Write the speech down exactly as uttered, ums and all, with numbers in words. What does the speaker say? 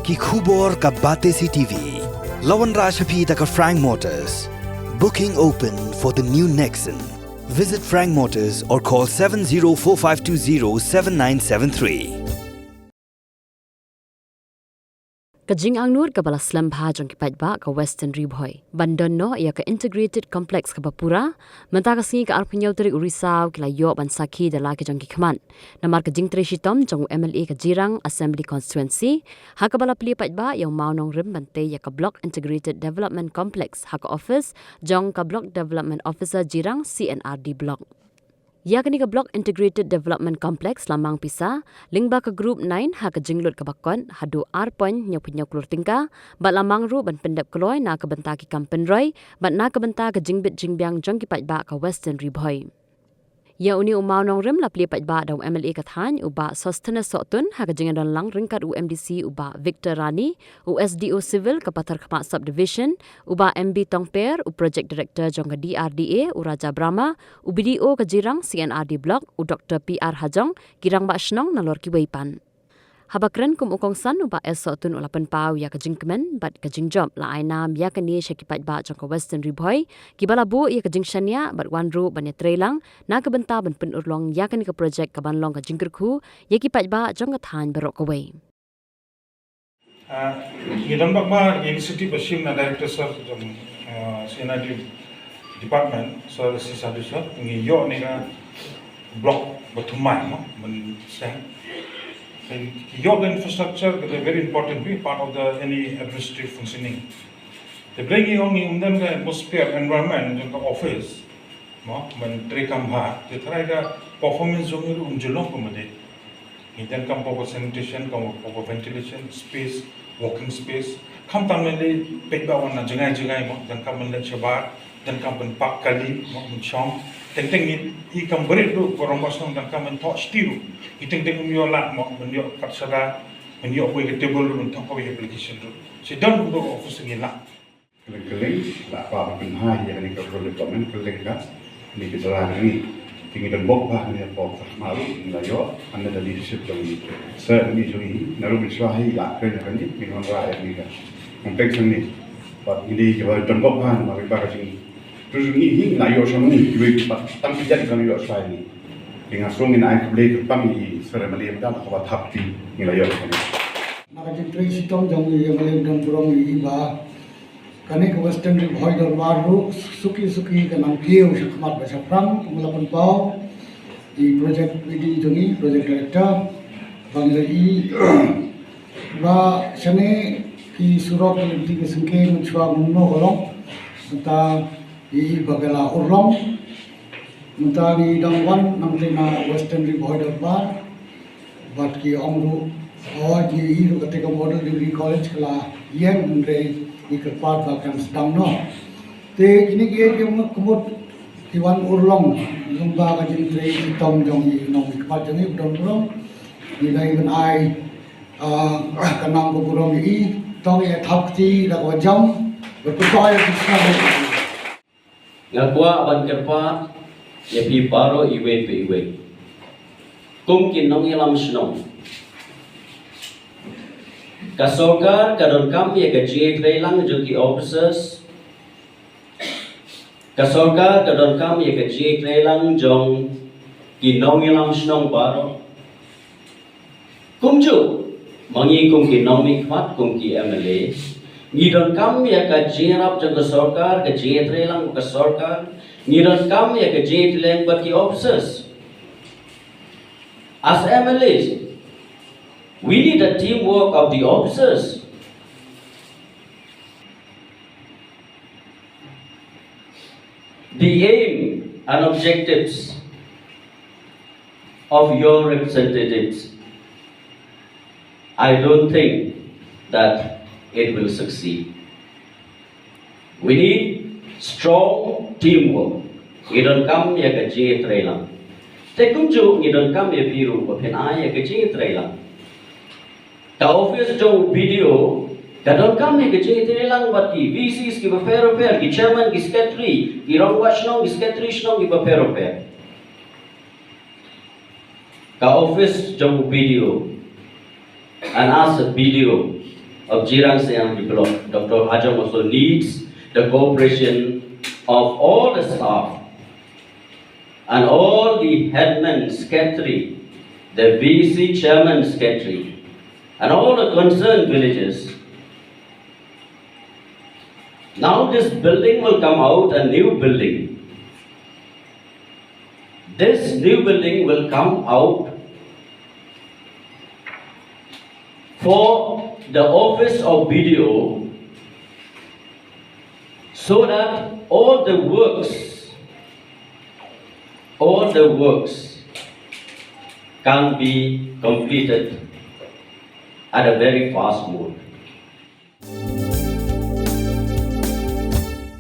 Ki khubor ka Batesi T V. La wanrah sha phi da ka Frank Motors. Booking open for the new Nexon. Visit Frank Motors or call seven zero four five two zero seven nine seven three. Ka jingangnud kaba la slem bha jong ki paidbah ka Western Ri Bhoi ban don noh ïa ka integrated complex kaba pura, mynta ka sngi ka arphew hynñiew tarik u Risaw ki la ïoh ban sakhi da la ki jong ki khmat. Namar ka jingtrei shitom jong u M L A ka Jirang Assembly Constituency, ha kaba la plie paidbah ïa u mawnongrim ban tei ïa ka Block Integrated Development Complex ha ka office jong ka Block Development Officer Jirang C and R D Block. Ïa kane ka Block Integrated Development Complex la mang pisa lyngba ka Group nine ha ka jinglut kaba kot haduh ar point hynñiewphew hynñiew klur tyngka, bad la mang ruh ban pyndep kloi na ka bynta ki kam pynroi bad na ka bynta ka jingbit jingbiang jong ki paidbah ka Western Ri Bhoi. Ïa une u mawnongrim la plie paidbah da u M L A ka thaiñ u Bah Sosthenes Sohtun ha ka jingdon lang ryngkat u M D C u Bah Victor Rani, u S D O Civil ka Patharkhmah Subdivision u Bah M B Tongper, u Project Director jong ka D R D A u Raja Brahma, u B D O ka Jirang C and R D Block u Doktor P R Hajong, ki rangbah shnong nalor kiwei pat. Haba kren kum u kongsan u Bah S Sohtun u la pynpaw ïa ka jingkmen bad ka jingjop la ai nam ïa kane sha ki paidbah jong ka Western Ri Bhoi kiba la buh ïa ka jingshaniah bad wan ruh ban ïatreilang na ka bynta ban pynurlong ïa kane ka project kaban long ka jingkyrkhu ïa ki paidbah jong ka thaiñ baroh kawei. Ah, ngi don bak ba ngi initiative ba shim na director sir jong, ah, C and R D department, Sir C Sadhu sir, ngi ïoh ne ka block ba thymmai mo, ban seng. Ki ïoh ka infrastructure ka very important, be part of the any administrative functioning. Te balei ngi ong ngi ym don ka atmosphere, environment jong ka office mo, ban treikam bha, te tharai ka performance jong ngi ruh um ju long kumne. Ngi donkam proper sanitation, kam proper ventilation, space, working space. Khamtam ngi leit peit ba wan na jngai jngai mo, donkam ban leit shabar, donkam ban park kali mo, ban shong. Teng teng ngi i kam barit ruh, ko rangbah shnong donkam ban thoh shiti ruh. Ngi teng teng ym ïoh lad mo, ban ïoh kat shada, ban ïoh buh ka table ruh, ban thoh kawei application ruh. Shi don ruh office ngi lad. Kylleng kylleng, la kwah ban pynbha ïa kane ka role development kylleng ka, kane ka jylla ka ngi. Te ngi don bok bha kane ka por ka khmat ruh ngi la ïoh under the leadership jong i Sir, kane jong i, na ruh mynshuwa hi la kren ïa kane, ngi wanrah ïa kane ka. Ngam peit sha ngi. Bad ngi dei kiba don bok bha namar ba ka jing. Te jong ngi hi ngi la ïoh sha ngi kiwei pat tang ki jait ki la ïoh sha ngi. Te nga sngew ngin ai khublei kyrpang ïa i Sir M L A mynta na kaba thap kti ngi la ïoh sha ngi. Na ka jingtrei shitom jong i M L A don burom i ba Kane ka Western Ri Bhoi Dorbar ruh suki suki ka nang kiew shakhmat bad shaphrang, kum la pynpaw i project lead jong i, project director, ba ngi la ïohi ba shane ki surok ki lynti ki syngkien mynshuwa kumno ka long, mynta i ba ka la urlong, mynta ngi dang wan nangtei na Western Ri Bhoi Dorbar. Bad ki ong ruh, oh, ngi ïohi ruh kata ka Model Degree College ka la ïeng, hynrei ngi kyrpad ba kan sdang noh. Te kine kiei kiei ki mut ki wan urlong lyngba ka jingtrei shitom jong i nongmihkhmat jong i ba don burom. Ngi dei ban ai, ah, ka nam ka burom ïa i, to ngin ïa thap kti da kaba jam. Bad khublei ïa ki sngewbha. Nga kwah ban kyrpad ïa phi baroh iwei pa iwei. Kum ki nongïalam shnong, ka sorkar ka donkam ïa ka jingïatreilang jong ki officers. Ka sorkar ka donkam ïa ka jingïatreilang jong ki nongïalam shnong baroh. Kumjuh ma ngi kum ki nongmihkhmat, kum ki M L A, ngi donkam ïa ka jingïarap jong ka sorkar, ka jingïatreilang ka sorkar. Ngi donkam ïa ka jingïatreilang bad ki officers. As M L As, we need a teamwork of the officers. The aim and objectives of your representatives, I don't think that it will succeed. We need strong teamwork. Ngi donkam ïa ka jingïatreilang. Te kumjuh ngi donkam ïa phi ruh ba phin ai ïa ka jingïatreilang. Ka office jong u B D O ka donkam ïa ka jingïatreilang bad ki V Cs kiba pher bapher, ki chairman, ki secretary, ki rangbah shnong, ki secretary shnong kiba pher bapher. Ka office jong u B D O, and as a B D O, of Jirang Siang Block, Doctor Hajong also needs the cooperation of all the staff and all the headman secretary, the V C chairman secretary, and all the concerned villages. Now this building will come out, a new building. This new building will come out for the office of B D O, so that all the works, all the works can be completed at a very fast mode.